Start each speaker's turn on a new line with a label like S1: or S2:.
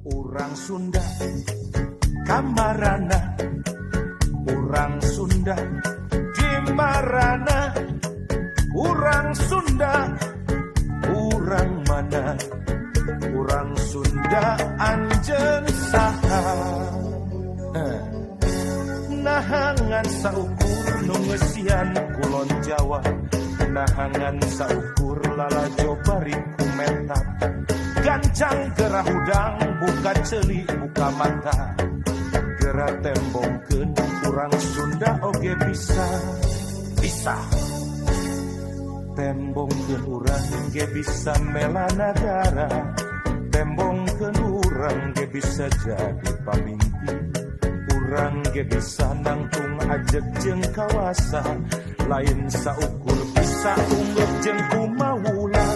S1: Urang Sunda kamarana, urang Sunda di marana, urang Sunda urang mana, urang Sunda anjeun saha? Eh. Naha ngan saukur nu ngeusian kulon Jawa, naha ngan saukur lalajo bari kumentar? Gancang gera hudang, buka ceuli, buka mata, gera tembongkeun urang Sunda oge bisa, bisa. Tembongkeun urang ge bisa mela nagara, tembongkeun urang ge bisa jadi pamimpin, urang ge bisa nangtung ajeg jeung kawasa, lain saukur bisa unggep jeung kumawula.